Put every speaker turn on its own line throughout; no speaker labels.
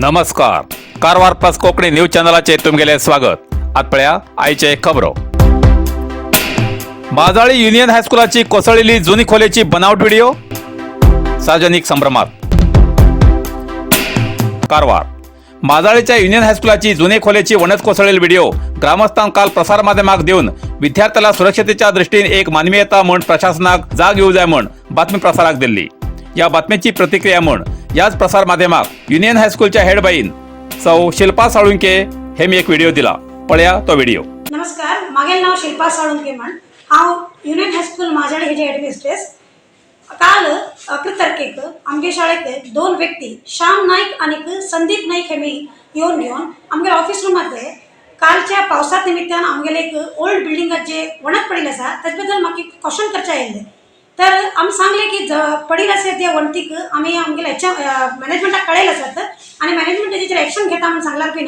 नमस्कार, Karwar plus Konkani news चॅनलाचेर तुमगेलें स्वागत. आत पळया आयचे खबरो. माजाळी युनियन हायस्कुलाची कोसळलेली जुनी खोलेची बनावट व्हिडिओ सार्वजनिक संभ्रमात. कारवार माजाळीच्या युनियन हायस्कुलाची जुने खोलेची वणत कोसळलेली व्हिडिओ ग्रामस्थांक काल प्रसार माध्यमाक देऊन विद्यार्थ्याला सुरक्षतेच्या दृष्टीने एक मानवीयता म्हूण प्रशासनाक जाग येऊ जाय म्हूण बातमी प्रसाराक दिल्ली. या बातमीची प्रतिक्रिया म्हूण याच प्रसार माध्यमाक युनियन हायस्कूलच्या हेडबाईन सौ शिल्पा साळुंके हे मी एक व्हिडिओ दिला. पळया तो व्हिडिओ.
नमस्कार, मागेल नाव शिल्पा साळुंके म्हण. हांव युनियन हायस्कूल माजाळे हेजे हेडमिस्ट्रेस. काल 11 तारखेक आमगे शाळेत दोन व्यक्ती, श्याम नाईक आनीक संदीप नाईक, हेमी येवन घेवन आमगे ऑफिस रुमांत कालच्या पावसात निमित्तान आमगेले एक ओल्ड बिल्डिंगात जे वणत पडिल्लें आसा ताचे बद्दल म्हाका एक क्वेश्चन करचें आयिल्लें. तर आमी सांगलें की पडिल्लें आसा त्या वण्टीक आमी आमगेल्या हेच्या मॅनेजमेंटाक कळयलें आसात आनी मॅनेजमेंट तेजेर एक्शन घेता म्हणून सांगल्यार बीन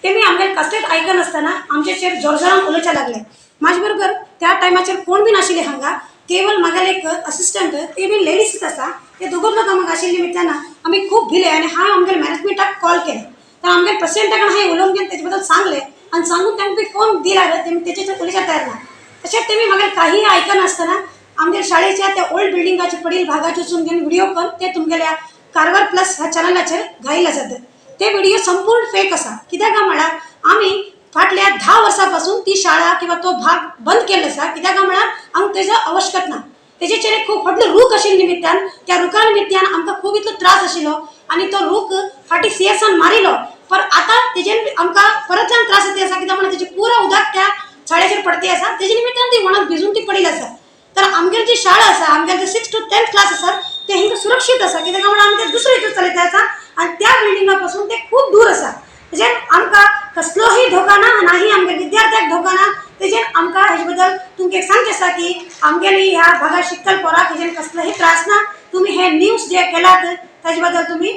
तेमी आमगेले कसलेच आयकनासतना आमचेचेर जोरजोरान उलोवचें लागले. म्हाजे बरोबर त्या टायमाचेर कोण बी नाशिल्ले हांगा, केवल म्हागेले एक असिस्टंट, ते बी लेडीजच आसा. ते दोगूच लोक हांगा आशिल्ले निमित्तान आमी खूब भिले आनी हांवें आमगेले मॅनेजमेंटाक कॉल केले. तर आमगेले प्रेसिडेंटा कडेन हांवें उलोवन घेवन तेजे बद्दल सांगलें आनी सांगून तांकां बी फोन दिल्यार तेमी तेजेचेर उलोवच्या तयार ना. तशेंच तेमी म्हागेले काही आयकनासतना आमगे शाळेच्या त्या ओल्ड बिल्डिंगाचे पडील भागाचे वचून घेवन व्हिडिओ करून ते तुमगेल्या कारवार प्लस ह्या चॅनलाचेर घायिल्ले आसात. ते व्हिडिओ संपूर्ण फेक आसा. कित्याक काय म्हळ्यार आमी फाटल्या 10 वर्सां पासून ती शाळा किंवा तो भाग बंद केल्लो आसा. कित्याक काय म्हळ्यार आमकां तेजो आवश्यकत ना. तेजेचेर एक खूब व्हडलो रूख आशिल्ले निमित्तान, त्या रुखा निमित्तान आमकां खूब इतलो त्रास आशिल्लो आनी तो रूख फाटीं सीएसान मारिलो, पर आतां तेजेन आमकां परतल्यान त्रास येता आसा. कित्याक म्हणल्यार तेजें पुरो उदक त्या शाळेचेर पडती आसा, तेजे निमित्तान ती वणत भिजून ती पडिल्ली आसा. तर आमगेली जी शाळा आसा, आमगेले जे 6 टू 10th class आसात, ते हिंगा सुरक्षीत आसा. कित्याक म्हणल्यार आमी ते दुसरे हितून चलयता आसा आनी त्या बिल्डिंगा पासून ते खूब दूर आसा. तेजेर आमकां कसलोही धोका ना, नाही आमगे विद्यार्थ्याक धोका ना. तेजेर आमकां हेजे बद्दल तुमकां एक सांगचें आसा की आमगेली ह्या भागात शिकतले पोराक हेजेन कसलोही त्रास ना. तुमी हे न्यूज जे केलात ताजे बद्दल तुमी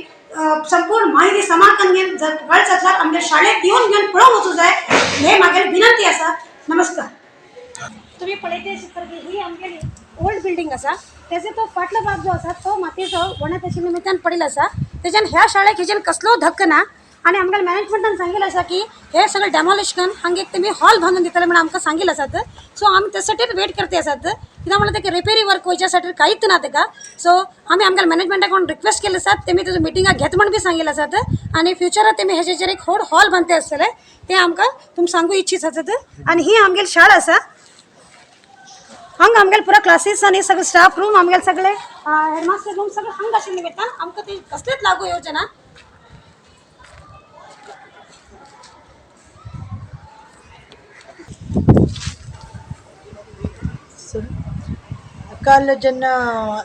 संपूर्ण माहिती समाकन घेवन जर कळच जाल्यार आमच्या शाळेत येवन घेवन पळोवंक वचूं जाय, हे म्हागेली विनंती आसा. नमस्कार. तुम्ही पळयते तर ही आमगेली ओल्ड बिल्डिंग आसा. तेजो तो फाटलो भाग जो आसा तो मातयेचो वणत आशिल्ल्या निमित्तान पडिल्लो आसा. तेज्यान ह्या शाळेक हेजेन कसलो धक्को ना आनी आमगेल्या मॅनेजमेंटान सांगिल्लें आसा की हे सगळें डेमोलिश करून हांगा एक तेमी हॉल बांदून दितले म्हणून आमकां सांगिल्लें आसात. सो आमी त्यासाठी वेट करते आसात. कित्याक म्हणल्यार तेका रिपेरी वर्क वयच्या साठी कांयच ना तेका. सो आमी आमगेल्या मॅनेजमेंटाक रिक्वेस्ट केल्ले आसात, तेमी तेजो मिटिंगाक घेत म्हण बी सांगिल्लें आसात आनी फ्युचरात तेमी हेजेचेर एक व्हड हॉल बांदते आसतले, ते आमकां तुमी सांगू इच्छीत आसात. आनी ही आमगेली शाळा आसा. हांगा आमगेले पुरा क्लासीस आनी सगळे स्टाफ रूम, आमगेले सगळे हेडमास्टर रूम सगळे हांगा आशिल्ले निमित्तान आमकां ते कसलेच लागू येवचें ना.
काल जेन्ना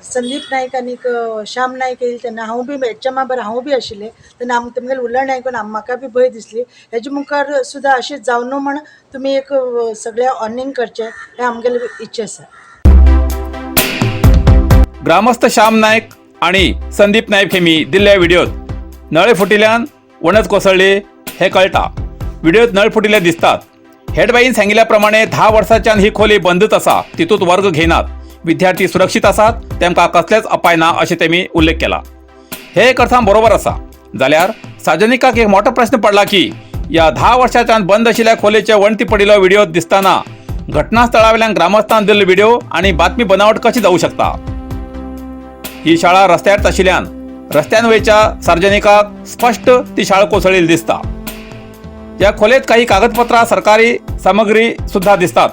संदीप नायक आनीक श्याम नायक येयले तेन्ना हांव बी एचएमा बरोबर हांव बी आशिल्लें. तेन्ना आम तेमगेलें उलोवणें आयकून म्हाका बी भंय दिसली. हेजे मुखार सुद्दां अशें जावं न्हू म्हण तुमी एक सगळें ऑर्निंग करचें हें आमगेली इच्छा आसा.
ग्रामस्थ श्याम नायक आणि संदीप नायक हेमी दिल्ल्या व्हिडिओत नळे फुटिल्यान वणत कोसळ्ळी हे कळटा. व्हिडिओत नळ फुटिल्ले दिसतात. हेडबाईन सांगिल्ल्या प्रमाणे 10 वर्साच्यान ही खोली बंदच आसा, तितूंत वर्ग घेयनात. विद्यार्थी सुरक्षीत आसात, तेमकां कसलेच अपाय ना अशें तेमी उल्लेख केला. हे एक अर्थान बरोबर आसा. जाल्यार सार्वजनिकाक एक मोठो प्रश्न पडला की ह्या 10 वर्साच्यान बंद आशिल्ल्या खोलेचे वणटी पडिल्लो व्हिडिओ दिसतना घटनास्थळावेल्यान ग्रामस्थान दिल्लो व्हिडिओ आनी बातमी बनावट कशी जावं शकता? ही शाळा रस्त्यार आशिल्ल्यान रस्त्यान वयच्या सार्वजनिकाक स्पश्ट ती शाळा कोसळिल्ली दिसता. या खोलेत काही कागदपत्रां, सरकारी सामग्री सुद्धा दिसतात.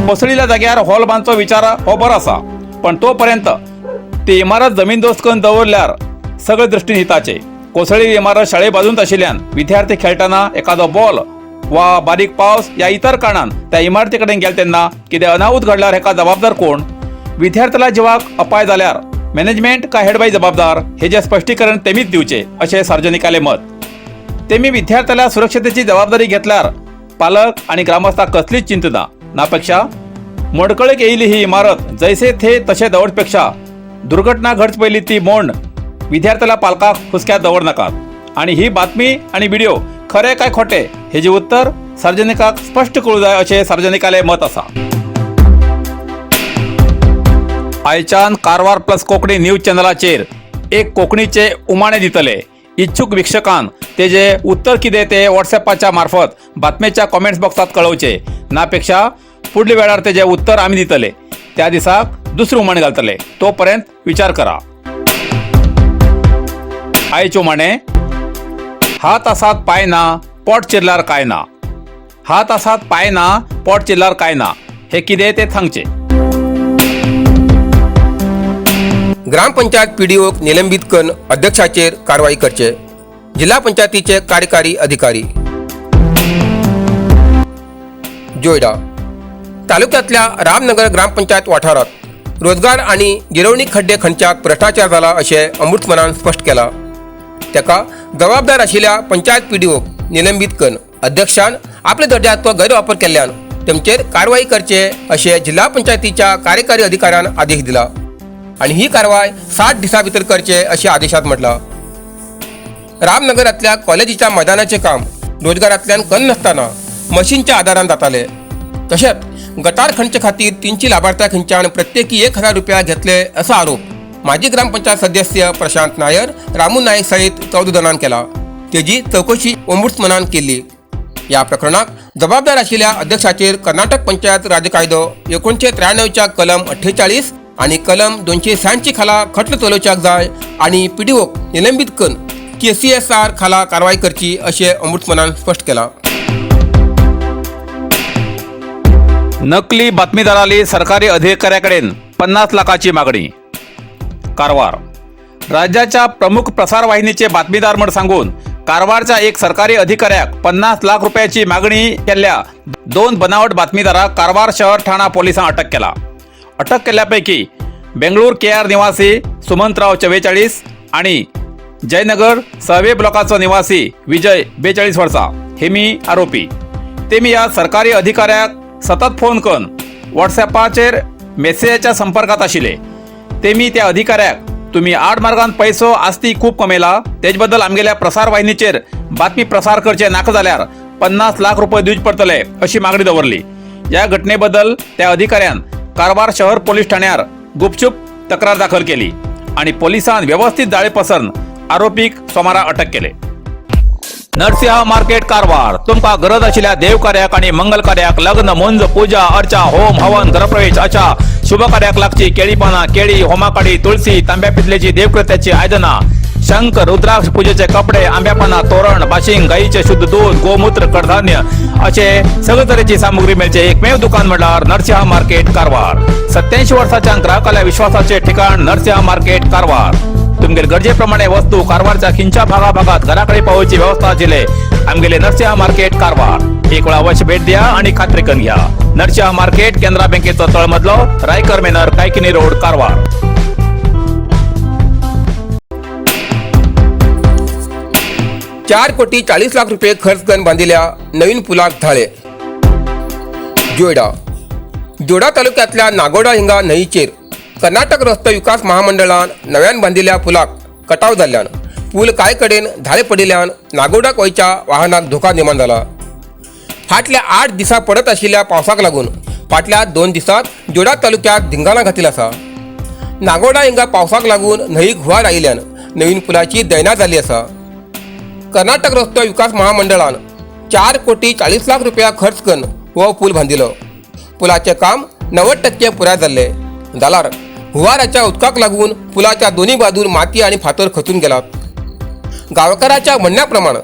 कोसळिल्ल्या जाग्यार हॉल बांदचो विचार हो बरो आसा, पण तोपर्यंत ती इमारत जमीनदोस्त करून दवरल्यार सगळे दृश्टीन हिताचे. कोसळिल्ली इमारत शाळे बाजूंत आशिल्ल्यान विद्यार्थी खेळटना एखादो बॉल वा बारीक पावस या इतर कारणान त्या इमारती कडेन गेले तेन्ना कितें अनाहूत घडल्यार हेका जबाबदार कोण? विद्यार्थ्याला जिवाक अपाय जाल्यार मॅनेजमेंट काय हेडबाई जबाबदार? हे जे स्पश्टीकरण तेमीच दिवचे अशें सार्वजनिकाले मत. तेमी विद्यार्थ्याला सुरक्षतेची जबाबदारी घेतल्यार पालक आणि ग्रामस्थाक कसलीच चिंता ना. नापेक्षा मोडकळेक येयली ही इमारत जैसे थे तसे दवरपेक्षा दुर्घटना घडचे पयली ती मोंड विद्यार्थ्याला पालकाक हुसक्यात दवर नाकात आणि ही बातमी आणि व्हिडिओ खरे काय खोटे हेजे उत्तर सार्वजनिकाक स्पश्ट कळू जाय अशें सार्वजनिकाले मत आसा. आयच्यान कारवार प्लस कोंकणी न्यूज चॅनलाचेर एक कोंकणीचे उमाणे दितले. इच्छुक वीक्षकान तेजे उत्तर कितें ते व्हॉट्सएपाच्या मार्फत बातमेच्या कॉमेंट्स बॉक्सात कळोवचे नापेक्षा फुडल्या वेळार तेजे उत्तर आमी दितले. त्या दिसाक दुसरें उमाणें घालतले. तोपर्यंत विचार करा. आयचें उमाणें, हात आसात पांय ना, पोट चिरल्यार काय ना. हात आसात पांय ना, पोट चिरल्यार काय ना, हें कितें तें सांगचें.
ग्रामपंचायत पीडीओक निलंबीत करून अध्यक्षाचेर कारवाई करचे, जिल्हा पंचायतीचे कार्यकारी अधिकारी. जोयडा तालुक्यातल्या रामनगर ग्रामपंचायत वाठारात रोजगार आणि गिरवणी खड्डे खणच्याक भ्रष्टाचार जाला अशें अमृतमनान स्पश्ट केला. ताका जबाबदार आशिल्ल्या पंचायत पीडीओक निलंबीत करून अध्यक्षान आपल्या दर्जाचो गैरवापर केल्ल्यान तेमचेर कारवाई करचे अशें जिल्हा पंचायतीच्या कार्यकारी अधिकाऱ्यान आदेश दिला आणि ही कारवाय 60 दिसां भितर करचे अशें आदेशात म्हटलां. रामनगरांतल्या कॉलेजीच्या मैदानाचें काम रोजगारांतल्यान करनासतना मशीनच्या आदारान जाताले. तशेंच गटार खणचे खातीर 300 लाभार्थ्यां खंयच्यान प्रत्येकी 1000 रुपया घेतले असो आरोप माजी ग्रामपंचायत सदस्य प्रशांत नायर, रामू नायक सयत 14 जाणांनी केला. तेजी चवकशी ओम्बुड्समनान केल्ली. ह्या प्रकरणाक जबाबदार आशिल्ल्या अध्यक्षाचेर कर्नाटक पंचायत राज्य कायदो 1993च्या कलम 48 आणि कलम 286 खाला खटलो चलोवच्याक जाय आणि पीडीओक निलंबीत करून केसीएसआर खाला कारवाई करची अशें ओम्बुड्समनान स्पश्ट केलां.
नकली बातमीदाराली सरकारी अधिकाऱ्याकडेन 50 लाखाची मागणी. कारवार राज्याच्या प्रमुख प्रसार वाहिनीचे बातमीदार म्हण सांगून कारवारच्या एक सरकारी अधिकाऱ्याक 50 लाख रुपयाची मागणी केल्ल्या 2 बनावट बातमीदाराक कारवार शहर ठाणा पोलिसां अटक केला. अटक केल्ल्यापैकी बेंगळूर के आर निवासी सुमंतराव 44 आणि जयनगर सहावे ब्लॉकाचो निवासी विजय 42 वर्सां हेमी आरोपी. तेमी ह्या सरकारी अधिकाऱ्याक सतत फोन करून व्हॉट्सएपाचेर मेसेजाच्या संपर्कात आशिल्ले. तेमी त्या अधिकाऱ्याक तुमी आडमार्गान पैसो आस्ती खूब कमयला, तेज बद्दल आमगेल्या प्रसार वाहिनीचेर बातमी प्रसार करचे नाका जाल्यार 50 लाख रुपये दिवचे पडटले अशी मागणी दवरली. ह्या घटनेबद्दल त्या अधिकाऱ्यान कारवार शहर पोलीस ठाण्यार गुपचूप तक्रार दाखल केली आणि पोलिसान व्यवस्थित जाळे पसरून आरोपीक सोमारा अटक केले. नरसिंह मार्केट कारवार तुमकां गरज आशिल्ल्या देवकार्याक आणि मंगल कार्याक, लग्न, मुंज, पूजा अर्चा, होम हवन, घरप्रवेश अशा शुभ कार्याक लागची केळी पानां, केळी, होमाकाडी, तुळसी, तांब्या पितलेची देवकृत्याची आयदनां, शंख, रुद्राक्ष, पूजेचे कपडे, आंब्या पानां, तोरण, बाशिंग, गाईचे शुद्ध दूध, गोमूत्र, कडधान्य असे सगळे तरेची सामुग्री मेळचे एकमेव दुकान म्हळ्यार नरसिंह मार्केट कारवार. 87 वर्साच्या ग्राहकाल्या विश्वासाचे ठिकाण नरसिंह मार्केट कारवार. तुमगेले गरजेप्रमाणे वस्तू कारवारच्या खिंच्या भागाभागात घराकडे पावोवची व्यवस्था आशिल्ले आमगेले नरसिंह मार्केट कारवार. एक वेळा अवश्य भेट द्या आणि खात्री करून घ्या. नरसिंह मार्केट, केनरा बँकेचो तळमजलो, रायकर मेनर, कायकिनी रोड, कारवार.
4 कोटी 40 लाख रुपये खर्च करून बांदिल्या नवीन पुलाक धाळे. जोयडा जोडा तालुक्यातल्या नागोडा हिंगा न्हंयचेर कर्नाटक रस्तो विकास महामंडळान नव्यान बांदिल्ल्या पुलाक कटाव जाल्ल्यान पूल कांय कडेन धाळे पडिल्ल्यान नागोडाक वयच्या वाहनाक धोका निर्माण जाला. फाटल्या 8 दिसां पडत आशिल्ल्या पावसाक लागून फाटल्या 2 दिसांत जोडा तालुक्यात धिंगाणा घातिल आसा. नागोडा हिंगा पावसाक लागून न्हंयेक हुंवार आयिल्ल्यान नवीन पुलाची दैना जाल्ली आसा. कर्नाटक रस्तो विकास महामंडळान 4 कोटी 40 लाख रुपया खर्च करून हो पूल बांदिलो. पुलाचें काम 90% पुराय जाल्लें जाल्यार हुंवाराच्या उदकाक लागून पुलाच्या दोन्ही बाजून माती आनी फातर खचून गेलात. गांवकाराच्या म्हणण्या प्रमाण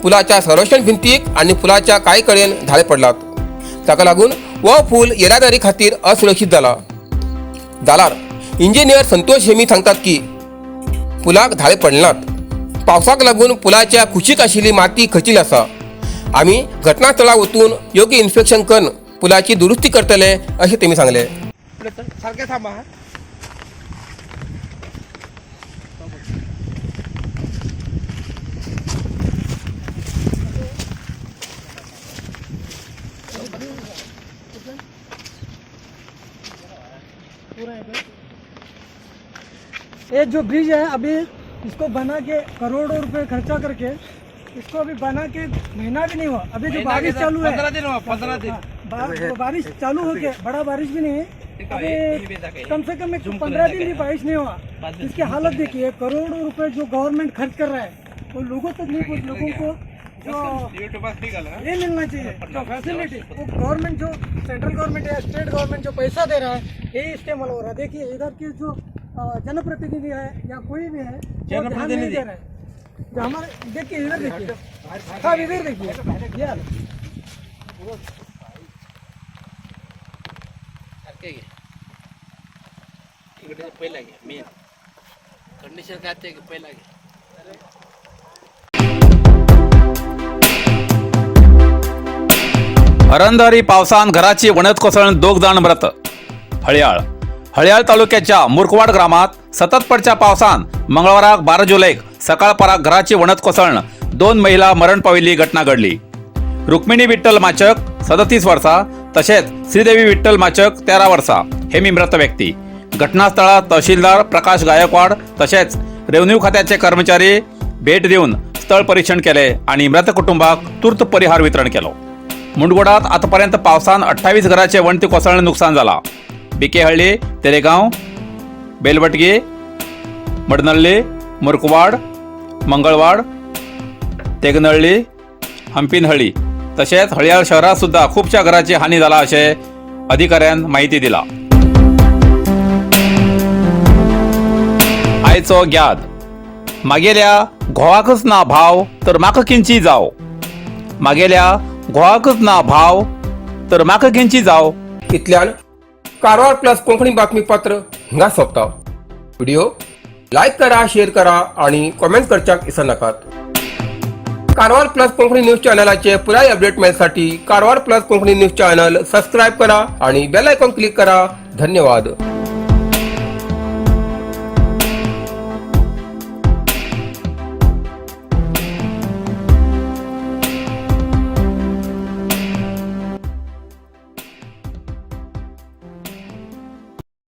पुलाच्या संरक्षण भिंतीक आनी पुलाच्या कांय कडेन धाळे पडलात. ताका लागून हो पूल येरादारी खातीर असुरक्षीत जाला. जाल्यार इंजिनियर संतोष हेमी सांगतात की पुलाक धाळे पडनात. पावसाक लागून पुलाच्या कुशीक आशिल्ली माती खचील आसा. आमी घटनास्थळार वचून योग्य इन्स्पेक्शन करून पुलाची दुरुस्ती करतले अशें तेमी सांगलें.
सारखे थांबा हा.
ये जो ब्रिज है अभी इसको बना के करोड़ों रुपए खर्चा करके इसको अभी बना के महीना भी नहीं हुआ. अभी जो बारिश चालू है,
15 दिन हुआ, 15 दिन.
हाँ, बारिश चालू हो गया, बड़ा बारिश भी नहीं है अभी, कम से कम एक 15 दिन भी बारिश नहीं हुआ. इसकी हालत देखिए, करोड़ों रुपए जो गवर्नमेंट खर्च कर रहा है वो लोगों तक नहीं पहुँच, लोगों को जो ये मिलना चाहिए जो फैसिलिटी, वो गवर्नमेंट जो सेंट्रल गवर्नमेंट या स्टेट गवर्नमेंट जो पैसा दे रहा है, यही इस्तेमाल हो रहा है। देखिए इधर के जो जनप्रतिनिधि है या कोई भी है, वो ध्यान नहीं दे रहा है। जो हमारे देखिए इधर देखिए साहब, इधर देखिए ये हाल है।
सारखे घे इकडे, पहिला घे. मेन कंडिशन काय ते पहिला घे.
अरंधारी पावसान घराची वणत कोसळून दोग जाण मृत. हळयाळ. हळयाळ तालुक्याच्या मुरकवाड ग्रामात सतत पडच्या पावसान मंगळवाराक 12 जुलैक सकाळपराक घराची वणत कोसळून 2 महिला मरण पाविल्ली घटना घडली. रुक्मिणी विठ्ठल माचक 37 वर्सां तशेंच श्रीदेवी विठ्ठल माचक 13 वर्सां हे मी मृत व्यक्ती. घटनास्थळार तहसीलदार प्रकाश गायकवाड तशेंच रेव्हन्यू खात्याचे कर्मचारी भेट दिवन स्थळ परीक्षण केले आणि मृत कुटुंबाक तूर्त परिहार वितरण केलो. मुंडगोडात आतापर्यंत पावसान 28 घराचे वण्टी कोसळून नुकसान झाला. बिकेहळ्ळी, तेरेगांव, बेलवटगी, मडनल्ली, मुरकवाड, मंगळवाड, तेगनळ्ळी, हंपिनहळ्ळी तशेंच हळयाळ शहरात सुद्धा खूपशा घराची हानी जाला अशें अधिकाऱ्यान माहिती दिला. आयचो ग्याद. मागेल्या घोवाकच ना भाव तर म्हाका किंची जाव. मागेल्या घोवाकच ना भाव तर म्हाका किंची जाव.
इतल्यान कारवार प्लस कोंकणी बातमीपत्र हिंगा सोंपता. व्हिडिओ लायक करा, शेअर करा आणि कॉमेंट करच्याक विसरनाकात. कारवार प्लस कोंकणी न्यूज चॅनलाचे पुराय update मेळसाठी Karwar plus Konkani news channel subscribe करा आणि बेल आयकॉन क्लिक करा. धन्यवाद.